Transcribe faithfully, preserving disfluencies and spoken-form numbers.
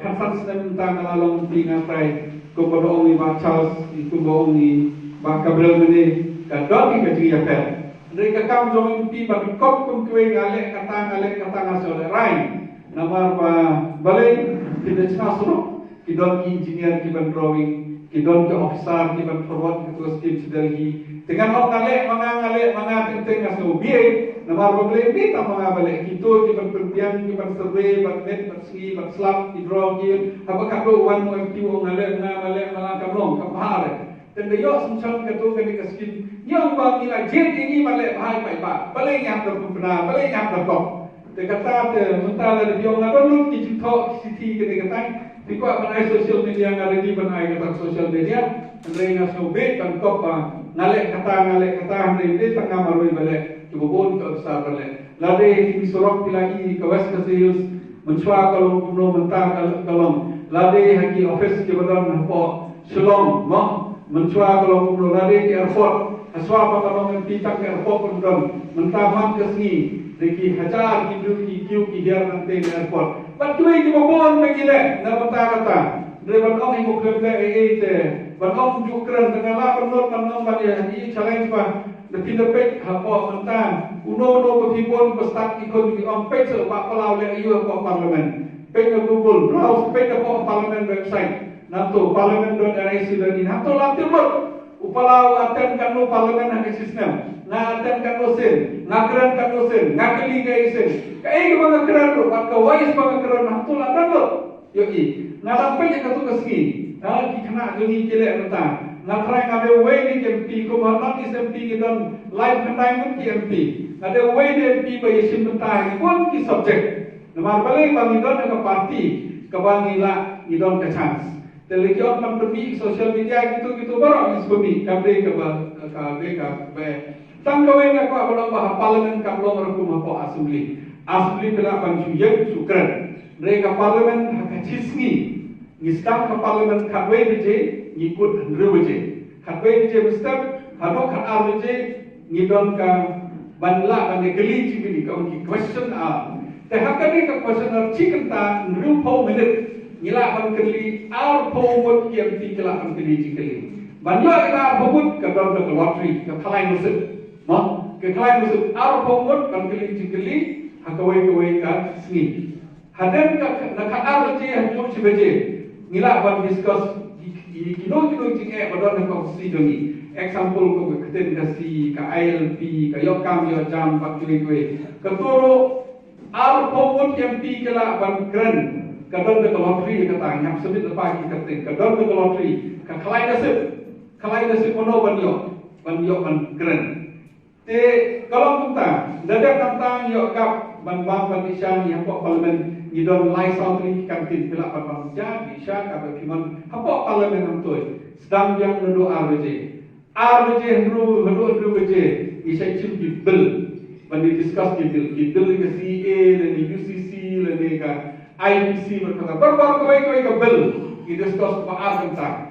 Khatsan snem mynta nga la long M P nga trai, kumba ong i Bah Charles, kumba ong i Bah Gabriel mynne, ka don ka jingïapher. Hynrei ka kam jong i M P ban kop kum kiwei, nga leh kata, nga leh kata, nga shu leh rai. Namar ba balei? Ki da chna surok, ki don ki engineer ki ban drawing, ki don ki officer ki ban forward ki tu skim sdel hi. Te ngan ong nga leh ma nga, nga leh ma nga, teng teng nga sngewbha. Namar ba balei? Bit tang ma nga ba leh, kito ki ban pynbiang, ki ban survey, ban met, ban sngi, ban slap, ki draw ki. Haba ka dei wan mo M P u ong nga leh ma nga, nga leh ma nga, kam long, kam bha re. Tang da ïoh sngewsih katu kane ka skim. Ngi ong ba ngi la jied ïa ngi ban leh bha ïa paidbah. Balei ngi hap da pynbna, balei ngi hap da kop? Te kata te mynta la dei ong nga don lut ki jingthoh ki shithi kane katai. Phi kwah ban ai social media, nga ready ban ai kata social media. Hynrei nga sngewbha ban kop ba nga leh kata, nga leh kata, hynrei dei tang nga marwei ba leh, kiba bun ki officer ba leh. Lade ha ki surok phi la i ka West Khasi Hills, mynshuwa ka long kumno, mynta ka, ka long. Lade ha ki office kiba don hapoh Shillong, mo, mynshuwa ka long kumno, lade ki airport, ha shuwa ba ka long M P tang ka airport ba don, mynta man ka sngi, dei ki hajar ki briew ki queue ki hiar nangtei na airport. Bad kiwei kiba bun ba ki leh na bynta kata. Hynrei ban ong ïa u khlem leh ei ei te, ban ong ju kren, te nga lah ban lut ban ong ban ïa i challenge ba. Da phi da peit hapoh mynta, uno uno ba phi bun ba stad ki khun ki ong, peit seh Bah Palau leh aïu hapoh Parliament. Peit na Google, browse, peit hapoh Parliament website. Nangto parliament dot N I C dot in, hangto lah tip lut. U Palau attend katno Parliament ha ka shi snem, nga attend katno sien, nga kren katno sien, nga kylli kaei sien. Kaei kaba nga kren ruh bad ka voice ba nga kren, hangto lah don lut. Ïohi, nga dang peit ïa katu ka sngi. Ha, ki khynnah jong ngi ki leh mynta. Nga trai, nga dei uwei na ki M P, kum ha North East M P ngi don laiphew khyndai ngut ki M P. Nga dei uwei na M P ba ïashim bynta ha ki bun ki subject. Namar balei? Ba ngi don ha ka party kaba ngi lah, ngi don ka chance. Te lei ki ong ban pynmih social media, kitu kitu baroh ngi shu pynmih, kam dei kaba, ka dei kaba. Tang kawei nga kwah ban ong ba ha Parliament kam long ruh kum hapoh Assembly. Assembly phi lah ban shu ïeng shu kren. Hynrei ka Parliament ha ka shi sngi, ngi sdang ka Parliament khatwei baje, ngi kut hynriew baje. Khatwei baje mynstep haduh khatar baje ngi don ka ban lah ban ïakylli jingkylli, ka ong ki question hour. Te ha kane ka question hour shi kynta hynriewphew minit ngi lah ban kylli arphew ngut ki M P, ki lah ban kylli jingkylli. Ban ïoh ïa ka arphew ngut ka don ka lottery, ka khlaiñ nusip. Mo, ka khlaiñ nusip, arphew ngut ban kylli jingkylli ha kawei kawei ka sngi. Hadien ka, na khatar baje haduh shi baje ngi lah ban discuss ïa kino kino jingeh ba don ha ka constituency jong ngi. Example, kum ka ktien Khasi, ka I L P, ka ïoh kam ïoh jam bad kiwei kiwei. Kato ruh arphew ngut M P ki lah ban kren. Ka don ka lottery kata, ngi hap submit lypa ki ktien. Ka don ka lottery, ka khlaiñ nusip. Khlaiñ nusip mano ban ïoh, ban ïoh ban kren. Te ka long kumta, da dep nangta ngi ïoh kap ban bam ban dih sha, ngi hapoh Parliament ngi don lai saw tylli ki canteen, phi lah ban bam sha, dih sha, kaba phi mon hapoh Parliament hangtoi. Sdang biang naduh ar baje. Ar baje hynriew, haduh hynriew baje ngi shait shim ki bill ban ïa discuss ki bill, ki bill ka C A A lane U C C lane ka I P C, bad kata baroh kawei kawei ka bill ngi discuss ba ar kynta.